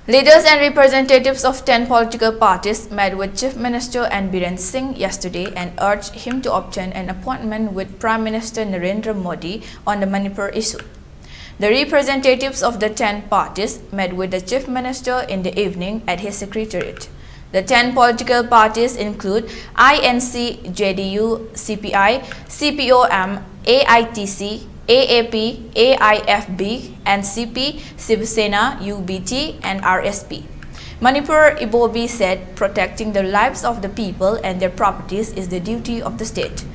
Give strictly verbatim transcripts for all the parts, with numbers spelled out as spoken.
Leaders and representatives of ten political parties met with Chief Minister N Biren Singh yesterday and urged him to obtain an appointment with Prime Minister Narendra Modi on the Manipur issue. The representatives of the ten parties met with the Chief Minister in the evening at his secretariat. The ten political parties include I N C, J D U, C P I, C P O M, A I T C, A A P, A I F B, N C P, Shiv Sena, U B T, and R S P. Manipur Ibobi said protecting the lives of the people and their properties is the duty of the state.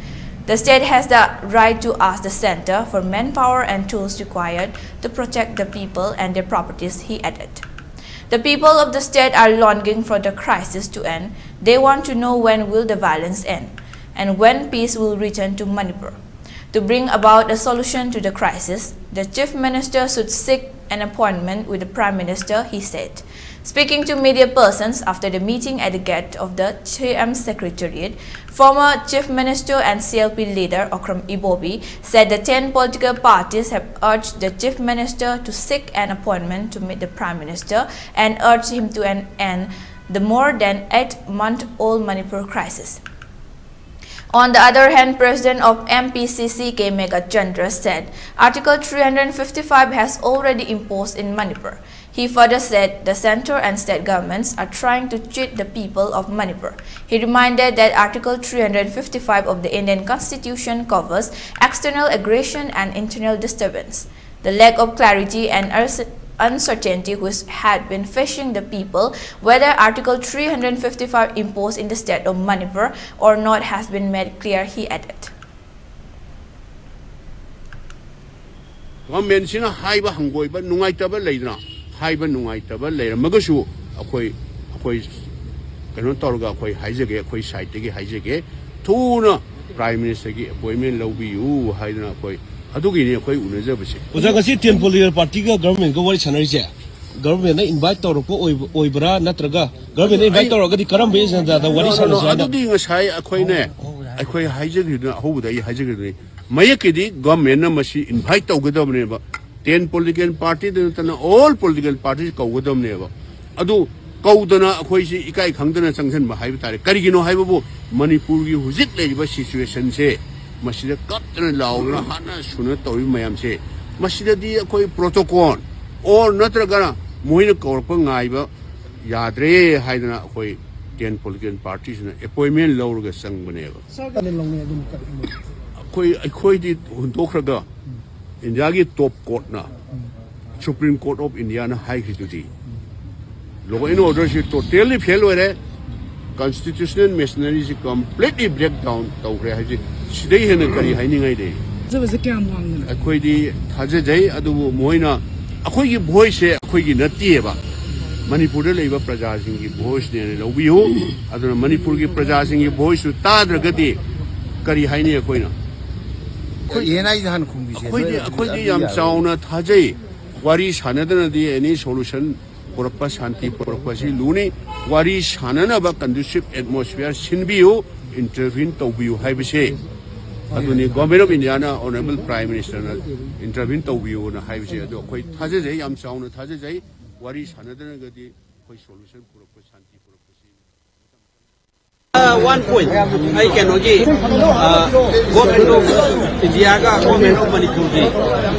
The state has the right to ask the center for manpower and tools required to protect the people and their properties, he added. The people of the state are longing for the crisis to end. They want to know when will the violence end and when peace will return to Manipur. To bring about a solution to the crisis, the chief minister should seek an appointment with the prime minister, he said. Speaking to media persons after the meeting at the gate of the C M secretariat, former chief minister and C L P leader Okram Ibobi said the ten political parties have urged the chief minister to seek an appointment to meet the prime minister and urged him to an end the more than eight-month-old Manipur crisis. On the other hand, President of M P C C K Meghachandra said Article three hundred fifty-five has already imposed in Manipur. He further said the center and state governments are trying to cheat the people of Manipur. He reminded that Article three hundred fifty-five of the Indian Constitution covers external aggression and internal disturbance. The lack of clarity and uncertainty which had been facing the people, whether Article three hundred fifty-five imposed in the state of Manipur or not, has been made clear, he added. ꯒꯣꯔꯃꯦꯟꯁꯤꯅ ꯍꯥꯏꯕ ꯍꯪꯒꯣꯏꯕ ꯅꯨꯡꯉꯥꯏꯇꯕ ꯂꯩꯗꯅ, ꯍꯥꯏꯕ ꯅꯨꯡꯉꯥꯏꯇꯕ ꯂꯩꯔꯝꯃꯒꯁꯨ ꯑꯩꯈꯣꯏ ꯑꯩꯈꯣꯏ ꯀꯩꯅꯣ ꯇꯧꯔꯒ ꯑꯩꯈꯣꯏ ꯍꯥꯏꯖꯒꯦ, ꯑꯩꯈꯣꯏ ꯁꯥꯏꯠꯇꯒꯤ ꯍꯥꯏꯖꯒꯦ, ꯊꯨꯅ ꯄ꯭ꯔꯥꯏꯝ ꯃꯤꯅꯤꯁꯇꯔꯒꯤ ꯑꯦꯄꯣꯏꯟꯃꯦꯟ ꯂꯧꯕꯤꯌꯨ ꯍꯥꯏꯗꯅ ꯑꯩꯈꯣꯏ ꯑꯗꯨꯒꯤꯅꯤ ꯑꯩꯈꯣꯏ ꯎꯅꯖꯕꯁꯦ꯫ ꯑꯣꯖꯥ, ꯉꯁꯤ ꯇꯦꯟ ꯄꯣꯂꯤꯇꯤꯀꯦꯜ ꯄꯥꯔꯇꯤꯒ ꯒꯚꯔꯟꯃꯦꯟꯒ ꯋꯥꯔꯤ ꯁꯥꯟꯅꯔꯤꯁꯦ ꯒꯚꯔꯟꯃꯦꯟꯅ ꯏꯟꯚꯥꯏꯠ ꯇꯧꯔꯛꯄ ꯑꯣꯏꯕ- ꯑꯣꯏꯕ꯭ꯔꯥ, ꯅꯠꯇ꯭ꯔꯒ ꯒꯚꯔꯟꯃꯦꯟꯅ ꯏꯟꯚꯥꯏꯠ ꯇꯧꯔꯛꯑꯒꯗꯤ ꯀꯔꯝꯕ ꯑꯦꯖꯦꯟꯗꯥꯗ ꯋꯥꯔꯤ ꯁꯥꯟꯅꯁꯦ ꯍꯥꯏꯅ? ꯑꯗꯨꯗꯤ ꯉꯁꯥꯏ ꯑꯩꯈꯣꯏꯅꯦ, ꯑꯩꯈꯣꯏ ꯍꯥꯏꯖꯈꯤꯗꯨꯅ, ꯑꯍꯧꯕꯗ ꯑꯩ ꯍꯥꯏꯖꯈꯤꯗꯨꯅꯤ, ꯃꯌꯦꯛꯀꯤꯗꯤ ꯒꯚꯔꯟꯃꯦꯟꯅ ꯃꯁꯤ ꯏꯟꯚꯥꯏꯠ ꯇꯧꯒꯗꯕꯅꯦꯕ꯫ ꯇꯦꯟ ꯄꯣꯂꯤꯇꯤꯀꯦꯜ ꯄꯥꯔꯇꯤꯗ ꯅꯠꯇꯅ ꯑꯣꯜ ꯄꯣꯂꯤꯇꯤꯀꯦꯜ ꯄꯥꯔꯇꯤ ꯀꯧꯒꯗꯕꯅꯦꯕ꯫ ꯑꯗꯨ ꯀꯧꯗꯅ ꯑꯩꯈꯣꯏꯁꯤ ꯏꯀꯥꯏ ꯈꯪꯗꯅ ꯆꯪꯁꯤꯟꯕ ꯍꯥꯏꯕ ꯇꯥꯔꯦ꯫ ꯀꯔꯤꯒꯤꯅꯣ ꯍꯥꯏꯕꯕꯨ ꯃꯅꯤꯄꯨꯔꯒꯤ ꯍꯧꯖꯤꯛ ꯂꯩꯔꯤꯕ ꯁꯤꯆꯨꯋꯦꯁꯟꯁꯦ, ꯃꯁꯤꯗ ꯀꯞꯇꯅ ꯂꯥꯎꯗꯅ ꯍꯥꯠꯅ ꯁꯨꯅ ꯇꯧꯔꯤꯕ ꯃꯌꯥꯝꯁꯦ, ꯃꯁꯤꯗꯗꯤ ꯑꯩꯈꯣꯏ ꯄ꯭ꯔꯣꯇꯣꯀꯣꯜ ꯑꯣꯔ ꯅꯠꯇ꯭ꯔꯒꯅ ꯃꯣꯏꯅ ꯀꯧꯔꯛꯄ ꯉꯥꯏꯕ ꯌꯥꯗ꯭ꯔꯦ ꯍꯥꯏꯗꯅ ꯑꯩꯈꯣꯏ ꯇꯦꯟ ꯄꯣꯂꯤꯇꯤꯀꯦꯜ ꯄꯥꯔꯇꯤꯁꯤꯅ ꯑꯦꯄꯣꯏꯟꯃꯦꯟ ꯂꯧꯔꯒ ꯆꯪꯕꯅꯦꯕ꯫ ꯁꯔꯀꯥꯔꯅ ꯂꯧꯅꯩ ꯑꯗꯨꯝ ꯀꯔꯤ? ꯑꯩꯈꯣꯏ, ꯑꯩꯈꯣꯏꯗꯤ ꯍꯨꯟꯗꯣꯛꯈ꯭ꯔꯒ ꯏꯟꯗꯤꯌꯥꯒꯤ ꯇꯣꯞ ꯀꯣꯔꯠꯅ, ꯁꯨꯄ꯭ꯔꯤꯝ ꯀꯣꯔꯠ ꯑꯣꯐ ꯏꯟꯗꯤꯌꯥꯅ ꯍꯥꯏꯈ꯭ꯔꯤꯗꯨꯗꯤ, ꯂꯣ ꯑꯦꯟ ꯑꯣꯔꯗꯔꯁꯤ ꯇꯣꯇꯦꯜꯂꯤ ꯐꯦꯜ ꯑꯣꯏꯔꯦ, ꯀꯟꯁꯇꯤꯇ꯭ꯌꯨꯁꯅꯦꯜ ꯃꯦꯁꯤꯅꯔꯤꯁꯤ ꯀꯝꯄ꯭ꯂꯤꯠꯂꯤ ꯕ꯭ꯔꯦꯛ ꯗꯥꯎꯟ ꯇꯧꯈ꯭ꯔꯦ ꯍꯥꯏꯁꯦ꯫ ꯁꯤꯗꯩ ꯍꯦꯟꯅ ꯀꯔꯤ ꯍꯥꯏꯅꯤꯡꯉꯥꯏ ꯂꯩ? ꯊꯥꯖꯕꯁꯦ ꯀꯌꯥꯝ ꯋꯥꯡꯅ? ꯑꯩꯈꯣꯏꯗꯤ ꯊꯥꯖꯖꯩ, ꯑꯗꯨꯕꯨ ꯃꯣꯏꯅ ꯑꯩꯈꯣꯏꯒꯤ ꯚꯣꯏꯁꯁꯦ ꯑꯩꯈꯣꯏꯒꯤ ꯅꯠꯇꯦꯕ, ꯃꯅꯤꯄꯨꯔꯗ ꯂꯩꯕ ꯄ꯭ꯔꯖꯥꯁꯤꯡꯒꯤ ꯚꯣꯏꯁꯅꯦꯅ ꯂꯧꯕꯤꯌꯨ꯫ ꯑꯗꯨꯅ ꯃꯅꯤꯄꯨꯔꯒꯤ ꯄ꯭ꯔꯖꯥꯁꯤꯡꯒꯤ ꯚꯣꯏꯁꯁꯨ ꯇꯥꯗ꯭ꯔꯒꯗꯤ ꯀꯔꯤ ꯍꯥꯏꯅꯤ ꯑꯩꯈꯣꯏꯅ? ꯑꯦ ꯑꯦꯟ ꯑꯥꯏꯗ ꯍꯥꯟꯅ ꯈꯨꯝꯕꯤꯁꯦ꯫ ꯑꯩꯈꯣꯏꯗꯤ, ꯅꯣꯏ ꯑꯩꯈꯣꯏꯗꯤ ꯑꯗꯨ ꯌꯥꯝ ꯌꯥꯔꯣꯏ꯫ ꯆꯥꯎꯅ ꯊꯥꯖꯩ꯫ ꯋꯥꯔꯤ ꯁꯥꯟꯅꯗꯅꯗꯤ ꯑꯦꯅꯤ ꯁꯣꯂꯨꯁꯟ ꯄꯨꯔꯛꯄ, ꯁꯥꯟꯇꯤ ꯄꯨꯔꯛꯄꯁꯤ ꯂꯨꯅꯤ꯫ ꯋꯥꯔꯤ ꯁꯥꯟꯅꯅꯕ ꯀꯟꯗꯨꯁꯤꯞ ꯑꯦꯠꯃꯣꯁꯐꯤꯌꯔ ꯁꯤꯟꯕꯤꯌꯨ, ꯏꯟꯇꯔꯚꯤꯟ ꯇꯧꯕꯤꯌꯨ ꯍꯥꯏꯕꯁꯦ꯫ ꯑꯗꯨꯅꯤ ꯒꯣꯚꯔꯟꯃꯦꯟꯠ ꯑꯣꯐ ꯏꯟꯗꯤꯌꯥꯅ, ꯑꯣꯅꯔꯦꯕꯜ ꯄ꯭ꯔꯥꯏꯝ ꯃꯤꯅꯤꯁꯇꯔꯅ ꯏꯟꯇꯔꯚꯤꯟ ꯇꯧꯕꯤꯌꯨꯅ ꯍꯥꯏꯕꯁꯦ꯫ ꯑꯗꯣ ꯑꯩꯈꯣꯏ ꯊꯥꯖꯖꯩ, ꯌꯥꯝ ꯆꯥꯎꯅ ꯊꯥꯖꯖꯩ꯫ ꯋꯥꯔꯤ ꯁꯥꯟꯅꯗ꯭ꯔꯒꯗꯤ ꯑꯩꯈꯣꯏ ꯁꯣꯂꯨꯁꯟ ꯄꯨꯔꯛꯄ, ꯁꯥꯟꯇꯤ ꯄꯨꯔꯛꯄꯁꯤ꯫ ꯑ, ꯋꯥꯟ ꯄꯣꯏꯟꯠ ꯑꯩ ꯀꯩꯅꯣꯒꯤ, ꯑ, ꯒꯣꯚꯔꯟꯃꯦꯟꯠ ꯑꯣꯐ ꯏꯟꯗꯤꯌꯥꯒ ꯒꯣꯚꯔꯟꯃꯦꯟꯠ ꯑꯣꯐ ꯃꯅꯤꯄꯨꯔꯒꯤ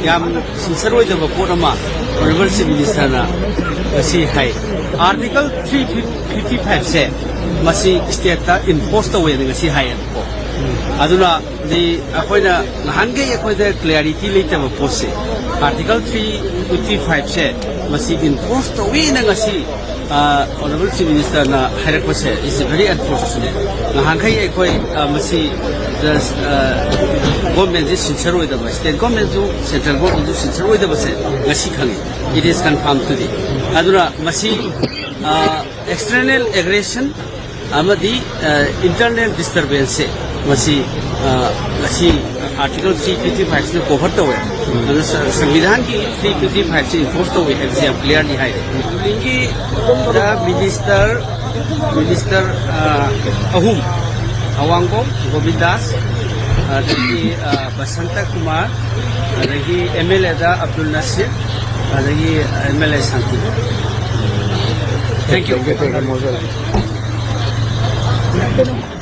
ꯌꯥꯝ ꯁꯤꯟꯁꯔ ꯑꯣꯏꯗꯕ ꯄꯣꯠ ꯑꯃ ꯑꯣꯅꯔꯦꯕꯜ ꯆꯤꯐ ꯃꯤꯅꯤꯁꯇꯔꯅ ꯉꯁꯤ ꯍꯥꯏ꯫ ꯑꯥꯔꯇꯤꯀꯜ ꯊ꯭ꯔꯤ ꯐꯤꯐꯇꯤ ꯐꯥꯏꯚꯁꯦ ꯃꯁꯤ ꯁ꯭ꯇꯦꯠꯇ ꯏꯟꯐꯣꯔꯁ ꯇꯧꯋꯦꯅ ꯉꯁꯤ ꯍꯥꯏꯌꯦꯕꯀꯣ꯫ ꯑꯗꯨꯅ ꯗꯤ ꯑꯩꯈꯣꯏꯅ ꯅꯍꯥꯟꯈꯩ ꯑꯩꯈꯣꯏꯗ ꯀ꯭ꯂꯦꯔꯤꯇꯤ ꯂꯩꯇꯕ ꯄꯣꯠꯁꯦ, ꯑꯥꯔꯇꯤꯀꯜ ꯊ꯭ꯔꯤ ꯐꯤꯐꯇꯤ ꯐꯥꯏꯚꯁꯦ ꯃꯁꯤ ꯏꯟꯐꯣꯔꯁ ꯇꯧꯋꯦꯅ ꯉꯁꯤ ꯑ, ꯑꯣꯅꯔꯦꯕꯜ ꯆꯤꯐ ꯃꯤꯅꯤꯁꯇꯔꯅ ꯍꯥꯏꯔꯛꯄꯁꯦ is very unfortunate. ꯅꯍꯥꯟꯈꯩ ꯑꯩꯈꯣꯏ, ꯑ, ꯃꯁꯤ ꯖꯁ, ꯑ, ꯒꯣꯚꯔꯟꯃꯦꯟꯠꯁꯤ ꯁꯤꯟꯁꯔ ꯑꯣꯏꯗꯕ, ꯁ꯭ꯇꯦꯠ ꯒꯣꯚꯔꯟꯃꯦꯟꯠꯁꯨ ꯁꯦꯟꯇ꯭ꯔꯦꯜ ꯒꯣꯚꯔꯟꯃꯦꯟꯠꯁꯨ ꯁꯤꯟꯁꯔ ꯑꯣꯏꯗꯕꯁꯦ ꯉꯁꯤ ꯈꯪꯉꯤ꯫ It is confirmed today. ꯑꯗꯨꯅ ꯃꯁꯤ, ꯑ, ꯑꯦꯛꯁꯇꯔꯅꯦꯜ ꯑꯦꯒ꯭ꯔꯦꯁꯟ ꯑꯃꯗꯤ, ꯑ, ꯏꯟꯇꯔꯅꯦꯜ ꯗꯤꯁꯇꯔꯕꯦꯟꯁꯁꯦ ꯃꯁꯤ, ꯑ, ꯉꯁꯤ ꯑꯥꯔꯇꯤꯀꯜ ꯊ꯭ꯔꯤ ꯐꯤꯐꯇꯤ ꯐꯥꯏꯚꯁꯤꯅ ꯀꯣꯚꯔ ꯇꯧꯋꯦ꯫ ꯑꯗꯨ ꯁ-, ꯁꯪꯕꯤꯙꯥꯟꯒꯤ ꯊ꯭ꯔꯤ ꯐꯤꯐꯇꯤ ꯐꯥꯏꯚꯁꯤ ꯏꯟꯐꯣꯔꯁ ꯇꯧꯋꯦ ꯍꯥꯏꯕꯁꯤ ꯌꯥꯝ ꯀ꯭ꯂꯤꯌꯥꯔꯂꯤ ꯍꯥꯏꯔꯦ꯫ ꯔꯨꯂꯤꯡꯒꯤ ꯃꯤꯅꯤꯁꯇꯔ, ꯃꯤꯅꯤꯁꯇꯔ, ꯑ, ꯑꯍꯨꯝ, ꯑꯋꯥꯡꯕꯝ ꯒꯣꯕꯤꯟꯗꯥꯁ, ꯑꯗꯒꯤ, ꯑ, ꯕꯁꯟꯇ ꯀꯨꯃꯥꯔ, ꯑꯗꯒꯤ ꯑꯦꯝ ꯑꯦꯜ ꯑꯦꯗ ꯑꯕꯗꯨꯜ ꯅꯁꯤꯔ, ꯑꯗꯒꯤ M L A Shanti. Thank you. Thank you, thank you, most welcome.